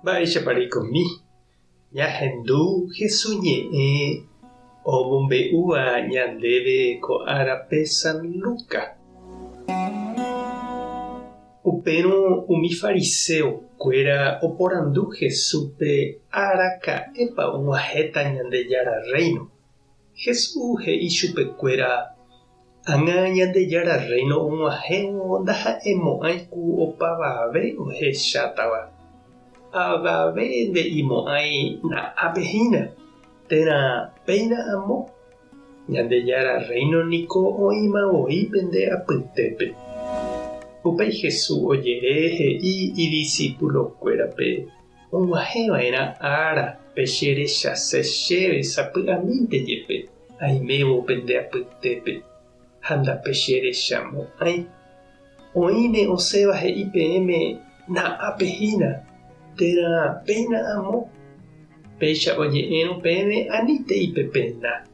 Mba'éichapa reikomi? Ñahendu Jesús ñe'ẽ omombe'úva ñandéve ko árape San Lucas. Upérõ umi fariseo kuéra oporandu Jesúspe araka'épa og̃uahẽta Ñandejára Rréino. Jesús he'i chupekuéra, Ág̃a Ñandejára Rréino og̃uahẽvo ndaha'emo'ãi ku opavave ohechátava. Avave nde'imo'ãi na'ápe hína, térã péina amo. Ñandejára Rréino niko oĩma voi pende apytépe. Upéi Jesús ojere he'i idisipulokuérape, Og̃uahẽ va'erã ára pe che rechase chéve sapy'amínte jepe aimévo pende apytépe, ha ndapecherechamo'ãi. Oĩne osẽva he'i peẽme na'ápe hína, térã péina amo. Péicha oje'érõ peẽme anítei pepena.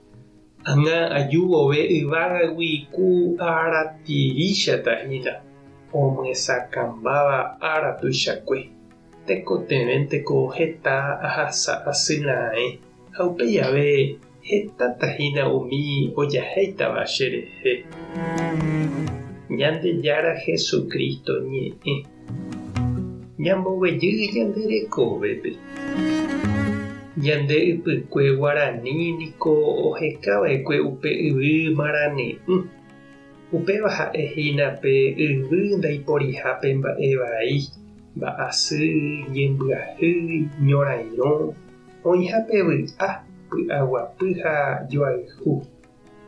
Ág̃a aju vove yvágagui ku aratiríchata hína, omyesakãmbáva ára tuichakue. Tekotevẽnteko heta ahasa asy raẽ, ha upéi ave hetáta hína umi ojahéitava cherehe. Ñandejára Jesucristo ñe'ẽ. Ñamboguejy ñande rekovépe. Ñande ypykue guarani niko ohekava'ekue upe yvy marane'ỹ. Upéva ha'e hína pe yvy ndaiporihápe mba'e vai, mba'asy, ñembyahýi, ñorairõ, oĩhápe vy'a, py'aguapy ha joayhu.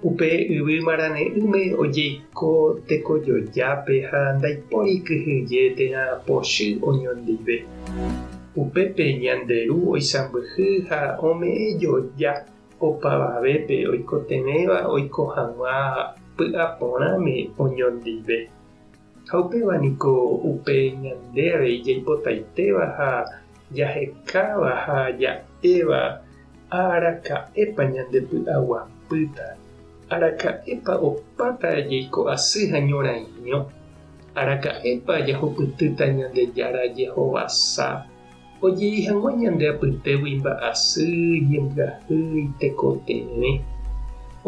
Upe yvy marane'ỹme ojeiko tekojojápe ha ndaipóri kyhyje térã pochy oñondive. Upépe ñande Ru oisãmbyhy ha ome'ẽ joja opavavépe oikotevẽva oiko hag̃ua py'aporãme oñondive. Ha upéva niko upe ñande avei jaipotaitéva ha jahekáva ha ja'éva araka'épa ñandepy'aguapýta, araka'épa opáta jeiko asy ha ñorairõ, araka'épa jahupytýta Ñandejára jehovasa ojei hag̃ua ñande apytégui mba'asy, ñembyahýi, tekotevẽ.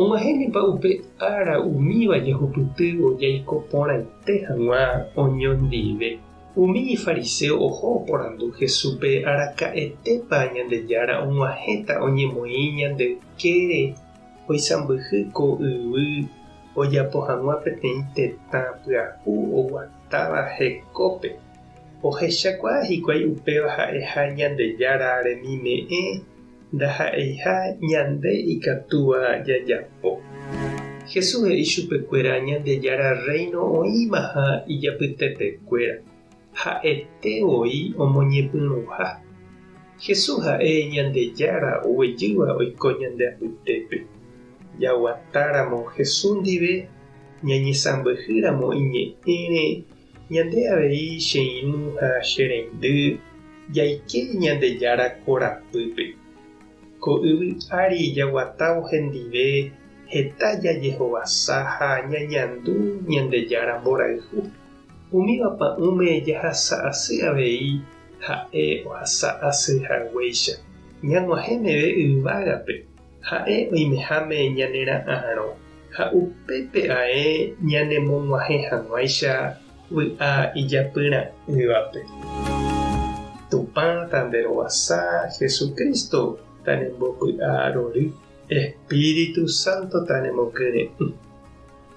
Og̃uahẽnepa upe ára umíva jahupytývo jaiko porãite hag̃ua oñondive? Umi fariséo oho oporandu Jesúspe araka'etépa Ñandejára og̃uahẽta oñemoĩ ñande ykére oisãmbyhy ko yvy ojapo hag̃ua peteĩ tetã pyahu oguatáva hekópe. Ohechakuaa hikuái upéva ha'eha Ñandejára remime'ẽ ndaha'eiha ñande ikatúva jajapo. Jesús he'i chupekuéra Ñandejára Rréino oĩmaha ijapytepekuéra, ha'ete voi omoñepyrũha. Jesús ha'e Ñandejára oguejýva oiko ñande apytépe. Jaguatáramo Jesús ndive, ñañesãmbyhýramo iñe'ẽre, Ñande avei che irũ ha che reindy jaike Ñandejára korapýpe. Ko yvy ári jaguatávo hendive heta jajehovasa ha ñañandu Ñandejára mborayhu. Umíva pa'ũme jahasa asy avei ha'e ohasa asy haguéicha. Ñag̃uahẽ meve yvágape, Ha'e oimeháme ñanera'arõ ha upépe ae ñanemog̃uahẽ hag̃uáicha vy'a ijapyra'ỹvape. Tupã tanderovasa, Jesucristo tanembopy'arory, Espíritu Santo tanemokyre'ỹ.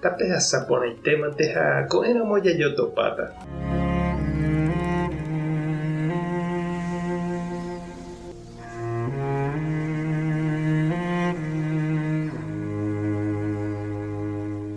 Tapehasa porãitémante ha ko'ẽramo jajotopáta.